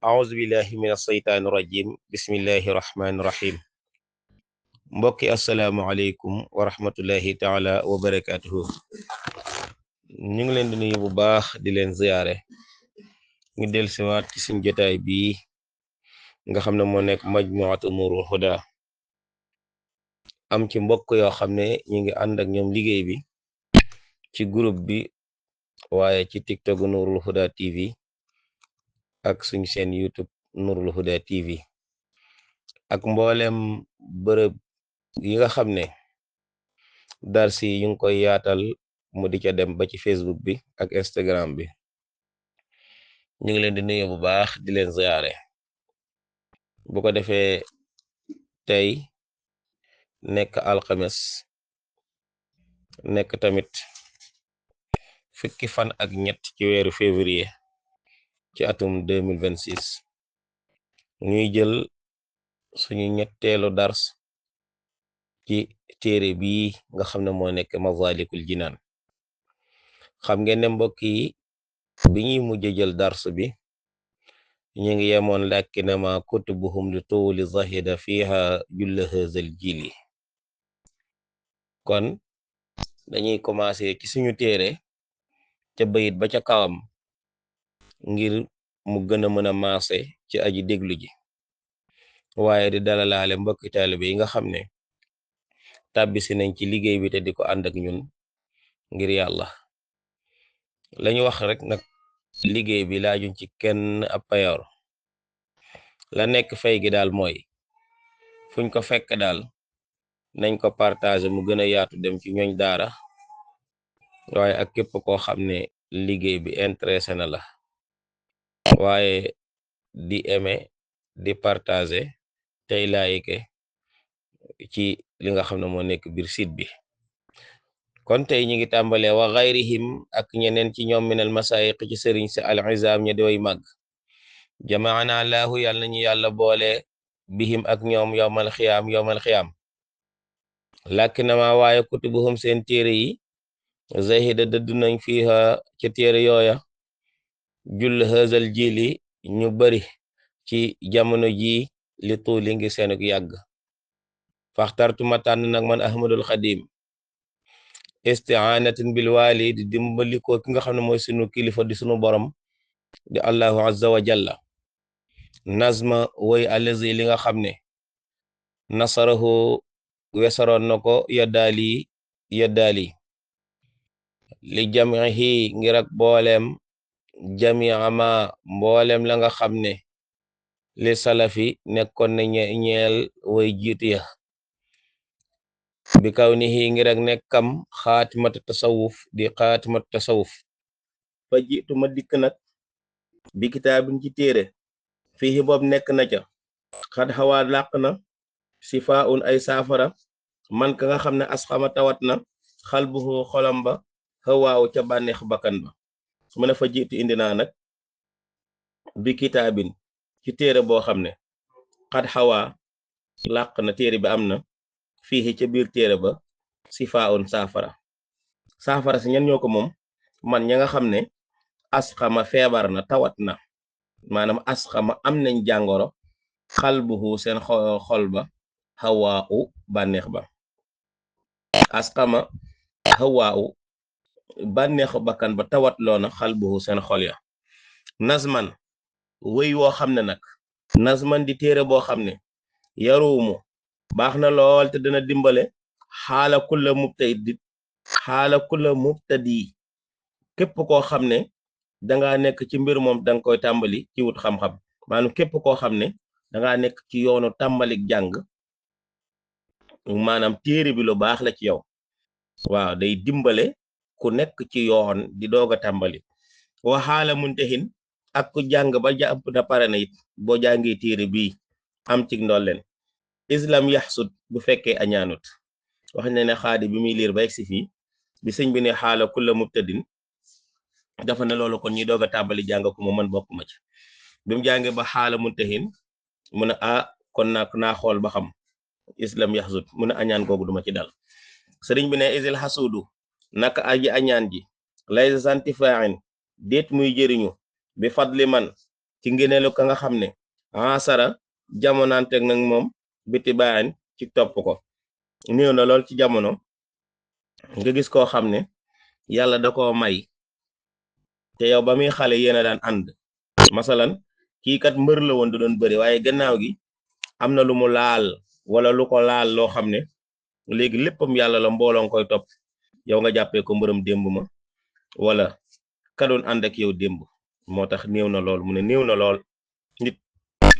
auzu billahi min asheytaani rajim bismillahi rahmaani rahim mbokki asalaamualeykum wa rahmatullahi taala wa barakatuhu ñu ngi leen di nuyu bu baax di leen ziyaare ngi del siwaat ci suñ jotaay bii nga xam ne moo nekk majmuatu Nuurul Huda am ci mbokk yoo xam ne ñu ngi ànd ak ñoom liggéey bi ci groupe bi waaye ci tiktok Nuurul Huda TV ak suñ seen youtube Nuurul Huda TV ak mboolem bërëb yi nga xam ne darsi yu ngi koy yaatal mu di ca dem ba ci facebook bi ak instagram bi ñu ngi leen di nuyu bu baax di leen ziyaare bu ko defee tey nekk alxames nekk tamit fukki fan ak ñett ci weeru février ci atum 2026 ñuy jël suñu ñetteelu dars ci téere bii nga xam ne moo nekk Masaalikul Jinaan xam ngeen ne mbokk yi bi ñuy mujj jël dars bi ñu ngi yemoon lakinama kutubuhum li tuuli zahida fiha julla hazal jili kon dañuy commencé ci suñu téere ca bayit ba ca kawam ngir mu gën a mën a maase ci aji déglu ji waaye di dalalaale mbokki taalibe yi nga xam ne tàbbisi nañ ci liggéey bi te di ko ànd ak ñun ngir yàlla lañu wax rek nag liggéey bi laajuñ ci kenn ab payoor la nekk fay gi daal mooy fuñ ko fekk daal nañ ko partage mu gën a yaatu dem ci ñooñ daara waaye ak képp koo xam ne liggéey bi intéressé na la waaye di aimer di partager tey like ci li nga xam ne moo nekk biir site bi kon tey ñi ngi tàmbalee wa gayrihim ak ñeneen ci ñoom minal masayiq ci sëriñ si al izam ña dooy màgg jamaana laahu yàlla nañu yàlla boole bihim ak ñoom yowmal xiyaam lakinama waaye kutubuhum seen téere yi zahida dëddu nañ fiha ca téere yooya jull hazal jili ñu bari ci jamono ji li tuuli ngi seenuk yàgg faxtartuma tànn nag man ahmadul xadim isti'anatin bil wali di dimbalikoo ki nga xam ne mooy sunu kilifa di sunu borom di allahu azza wa jalla nazma woy alazi li nga xam ne nasarahu wesaroon na ko yaddaali li jamihi ngir ak booleem jamiama mboolem la nga xam ne li salafi nekkoon na ñeel way jiitu ya bi kaw ni xii ngir ak nekkam xaatimatu tasawuf di xaatimatu tasawuf fa jiitu ma dikk nag bi kitaabin ci téere fii boobu nekk na ca xad xawaa làq na sifaun ay saafara man ka nga xam ne asxama tawat na xalbuhu xolam ba xawaaw ca bànneex bakkan ba su ma ne fa jiitu indi naa nag bi kitaabin ci téere boo xam ne xad xawaa làq na téere bi am na fii ca biir téere ba sifaun saafara si ñan ñoo ko moom man ña nga xam ne asxama feebar na tawat na maanaam asxama am nañ jàngoro xalbuhu seen xol ba xawaawu bànneex ba asxama xawaawu bànneexu bakkan ba tawat loona xalbuhu seen xol ya nazman wëy woo xam ne nag nazman di téere boo xam ne yaruumu baax na lool te dina dimbale xaala kulla mubtadi képp koo xam ne danga nekk ci mbir moom danga koy tàmbali ci wut xam-xam maanaam képp koo xam ne danga nekk ci yoonu tàmbalik jàng maanaam téere bi lu baax la ci yow waaw day dimbale ku nekk ci yoon di doog a tàmbali wa xaala muntahin ak ku jàng ba jàpp na pare na it boo jàngee téere bii am ci ndolleen islam yaxsud bu fekkee añaanut wax ne ne xaadi bi muy liir ba egsi fii bi sëñ bi ne xaala kulla mubtadin dafa ne loolu kon ñi doog a tàmbali jàng ko mu mën bokk ma ci bi mu jàngee ba xaala muntahin mu ne kon naa xool ba xam islam yaxsud mu ne añaan googu duma ci dal sëriñ bi ne isil xasuudu naka aji añaan ji lay santifaain déet muy jëriñu bi fadli man ci ngeneelu ka nga xam ne asara jamonanteeg nag moom biti baayin ci topp ko néew na lool ci jamono nga gis koo xam ne yàlla da koo may te yow ba muy xale yéen a daan ànd masalan kii kat mbër la woon da doon bëri waaye gannaaw gi am na lu mu laal wala lu ko laal loo xam ne léegi léppam yàlla la mbooloo nga koy topp yow nga jàppee ko mbërëm démb ma wala ka doon ànd ak yow démb moo tax néew na lool mu ne néew na lool nit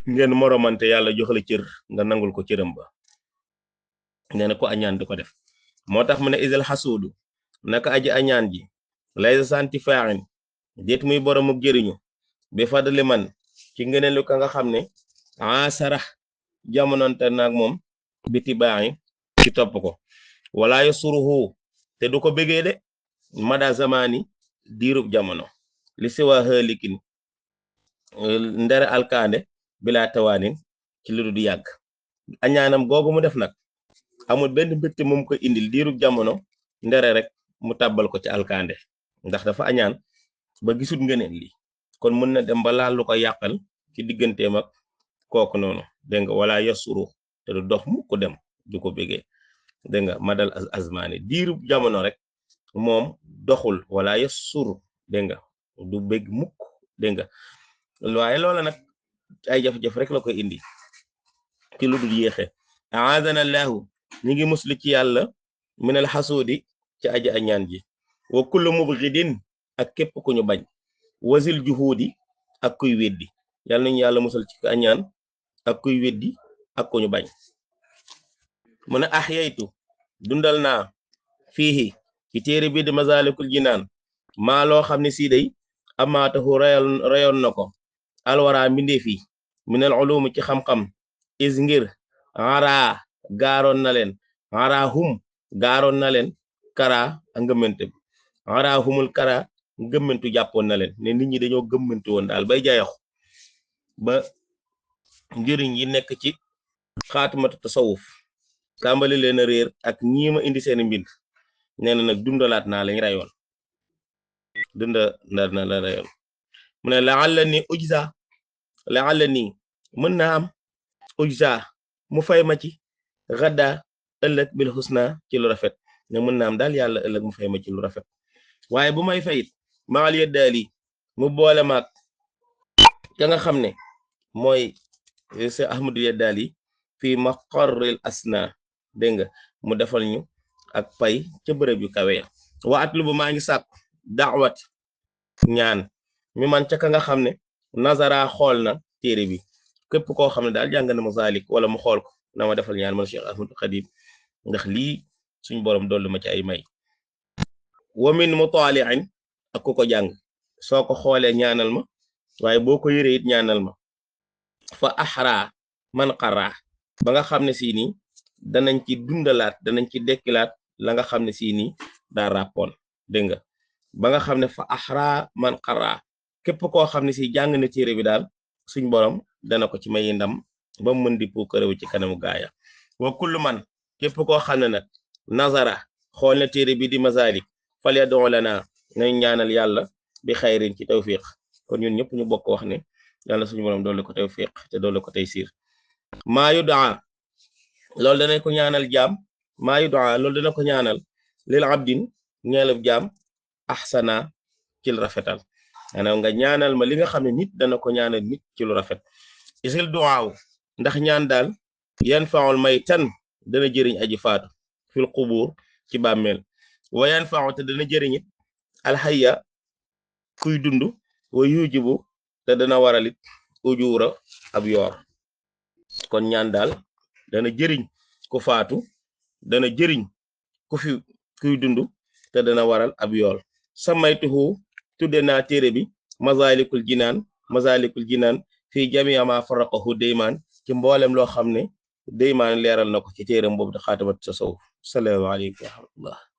ngeen moromante yàlla jox la cër nga nangul ko cëram ba nee na ko añaan di ko def moo tax mu ne isal xasuudu naka aji añaan ji lay santi faaxin déet muy boromuk jëriñu bi fadli man ci ngeneelu ka nga xam ne asara jamononte naag moom biti baaxi ci topp ko wala yasuruhu te du ko bégee de mada zamani diirub jamono li siwa xëlikin ndere alkaande bila tawaanin ci lu du yàgg añaanam googu mu def nag amul benn mbégte moom ko indil diirub jamono ndere rek mu tàbbal ko ci alkaande ndax dafa añaan ba gisul ngeneen li kon mën na dem ba laal lu ko yàqal ci digganteem ak kooku noonu dégg nga wala yasuru te du dox mukk dem du ko bégee dégg nga madal azmani diirub jamono rek moom doxul wala yasuru dégg nga du bég mukk dégg nga waaye loola nag ay jafe-jafe rek la koy indi ci lu dul yéexe aadana allahu ñi ngi musli ci yàlla minal xasuudi ci aji añaan ji wa kullu mubghidin ak képp ku ñu bañ wasil juhuudi ak kuy weddi yàlla nañu yàlla musal ci añaan ak kuy weddi ak ku ñu bañ mu ne ahyaytu dundal naa fiihi ci téere bi di masalikul jinaan maa loo xam ne sii day amaatahu rayoon na ko alwara mbindeef yi minal ulum ci xam-xam is ngir ara gaaroon na leen ara hum gaaroon na leen kara a ngëmmente bi ara humul kara ngëmmentu jàppoon na leen ne nit ñi dañoo gëmmentu woon daal bay jayaxu ba njëriñ yi nekk ci xaatimatu tasawuf tàmbali leen a réer ak ñiima indi seeni mbind nee na nag dundalaat naa lañ rayoon na la rayoon mu ne laalla ni mën naa am ujza mu fay ma ci gadda ëllëg bil husna ci lu rafet ne mën naa am daal yàlla ëllëg mu fay ma ci lu rafet waaye bu may fayit maal yeddaali mu boole maag ka nga xam ne mooy Seex Ahmadu Yeddaali fii maqarril asna dégg nga mu defal ñu ak pay ca bërëb yu kawe wa atlubu maa ngi sàkk daawat ñaan mi man ca ka nga xam ne nazara xool na téere bi képp koo xam ne daal jàng na Masaalik wala mu xool ko na ma defal ñaan man Cheikh Ahmadou Khadim ndax lii suñ borom dollu ma ci ay may wa min mutaali'in ak ku ko jàng soo ko xoolee ñaanal ma waaye boo ko yëree it ñaanal ma fa axra man xara ba nga xam ne sii nii danañ ci dundalaat danañ ci dekkilaat la nga xam ne sii nii daa ràppoon dégg nga ba nga xam ne fa axra man xara képp koo xam ne si jàng na téere bi daal suñ borom dana ko ci may ndam ba mu mën di puukarewu ci kanamu gaaya wa kullu man képp koo xam ne nag nazara xool na téere bi di Masaalik fal yad'u lana nañ ñaanal yàlla bi xayrin ci tawfiq kon ñun ñëpp ñu bokk wax ne yàlla suñu borom doole ko tawfiq te doole ko taysiir maa yudaa loolu dana ko ñaanal jaam maa yudaa loolu dana ko ñaanal lil abdin ñeelub jaam ahsana ci lu rafetal maanaam nga ñaanal ma li nga xam ne nit dana ko ñaanal nit ci lu rafet isil duwaaw ndax ñaan daal yan faul may tan dana jëriñ aji faatu fil qubuur ci bàmmeel wa yan faul te dana jëriñit alxaya kuy dund wa yujibu te dana waralit ujuura ab yoor kon ñaan daal dana jëriñ ku faatu dana jëriñ kuy dund te dana waral ab yool samaytuhu tudde naa téere bi masalikul jinaan fii jamia ma faraqahu deymaan ci mboolem loo xam ne deymaan leeral na ko ci téeram boobu di xaatamat tasawuf salaamaaleykum wa rahmatullah